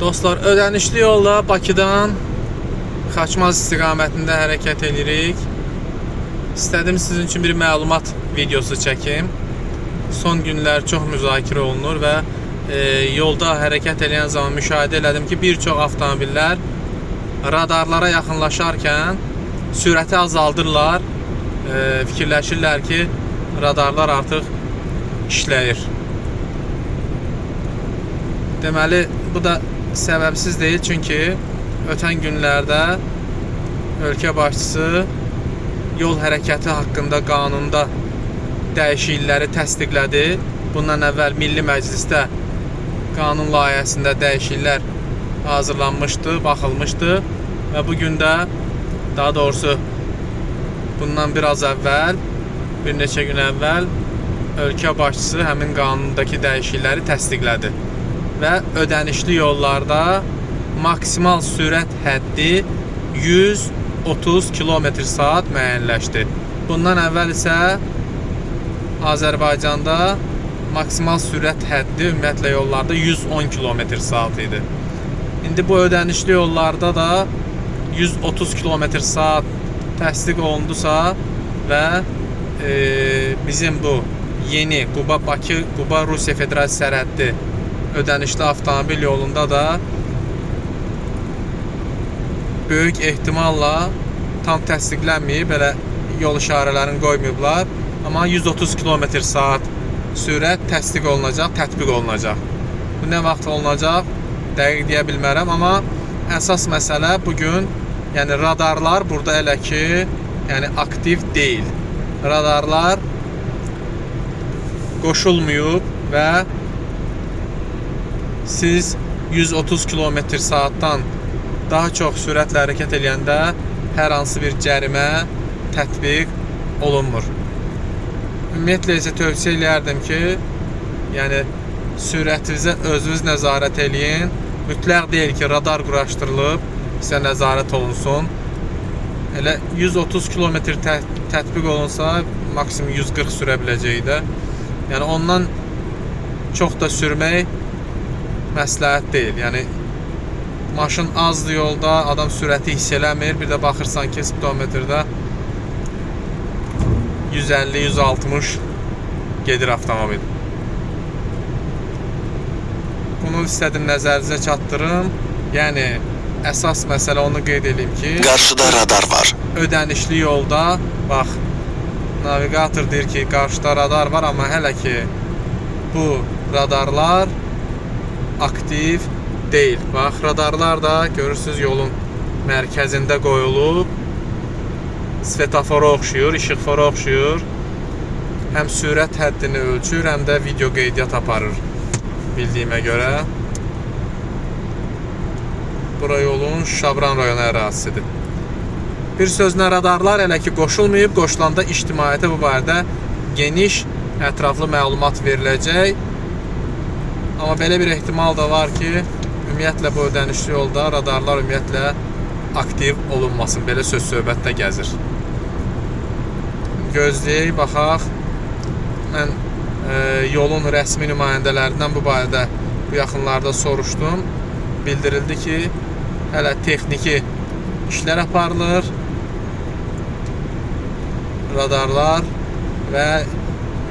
Dostlar, ödənişli yolla Bakıdan Xaçmaz istiqamətində hərəkət edirik. İstədim sizin üçün bir məlumat videosu çəkim. Son günlər çox müzakirə olunur və yolda hərəkət edən zaman müşahidə elədim ki, bir çox avtomobillər radarlara yaxınlaşarkən sürəti azaldırlar. Fikirləşirlər ki, radarlar artıq işləyir. Deməli, bu da səbəbsiz deyil, çünki ötən günlərdə ölkə başçısı yol hərəkəti haqqında qanunda dəyişiklikləri təsdiqlədi. Bundan əvvəl Milli Məclisdə qanun layihəsində dəyişikliklər hazırlanmışdı, baxılmışdı və bu gün də, daha doğrusu bundan biraz əvvəl, bir neçə gün əvvəl ölkə başçısı həmin qanundakı dəyişiklikləri təsdiqlədi və ödənişli yollarda maksimal sürət həddi 130 km/saat müəyyənləşdi. Bundan əvvəl isə Azərbaycanda maksimal sürət həddi ümumiyyətlə yollarda 110 km/saat idi. İndi bu ödənişli yollarda da 130 km/saat təsdiq olundusa və bizim bu yeni Quba-Bakı, Quba-Rusiya Federasiya sərhəddi ödənişli avtomobil yolunda da böyük ehtimalla tam təsdiqlənməyib, belə yol işarələrini qoymayıblar. Amma 130 km/saat sürət təsdiq olunacaq, tətbiq olunacaq. Bu nə vaxt olunacaq, dəqiq deyə bilmərəm, amma əsas məsələ bu gün, yəni radarlar burada elə ki, yəni aktiv deyil. Radarlar qoşulmayıb və siz 130 km/saatdan daha çox sürətlə hərəkət eləyəndə hər hansı bir cərimə tətbiq olunmur. Ümumiyyətlə isə tövsiyə eləyərdim ki, yəni sürətinizə özünüz nəzarət eləyin. Mütləq deyil ki, radar quraşdırılıb, sizə nəzarət olunsun. Elə 130 km tətbiq olunsa, maksimum 140 sürə biləcəyik də. Yəni ondan çox da sürmək məsləhət deyil. Yəni maşın azdır yolda, adam sürəti hiss eləmir. Bir də baxırsan ki, spidometrdə 150-160 gedir avtomobil. Bunu istədim nəzərinizə çatdırım. Yəni əsas məsələ onu qeyd edeyim ki, Qarşıda radar var. Ödənişli yolda, bax, navigator deyir ki, qarşıda radar var, amma hələ ki bu radarlar aktiv deyil. Bax, radarlar da görürsüz yolun mərkəzində qoyulub. Svetofora oxşuyur, işıqfora oxşuyur. Həm sürət həddini ölçür, həm də video qeydiyyat aparır bildiyimə görə. Bura yolun Şabran rayonu ərazisidir. Bir sözlə radarlar hələ ki qoşulmayıb, qoşulanda ictimaiyyətə bu barədə geniş, ətraflı məlumat veriləcək. Amma belə bir ehtimal da var ki, ümumiyyətlə bu ödənişli yolda radarlar ümumiyyətlə aktiv olunmasın. Belə söz söhbət də gəzir. Gözləyək, baxaq. Mən yolun rəsmi nümayəndələrindən bu barədə bu yaxınlarda soruşdum. Bildirildi ki, hələ texniki işlər aparılır. Radarlar və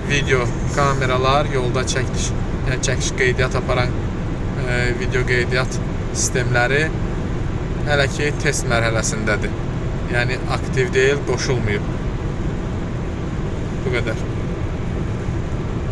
video kameralar yolda çəkiliş, yəni çəkiş qeydiyyat aparan video qeydiyyat sistemləri hələ ki test mərhələsindədir. Yəni aktiv deyil, qoşulmayıb. Bu qədər.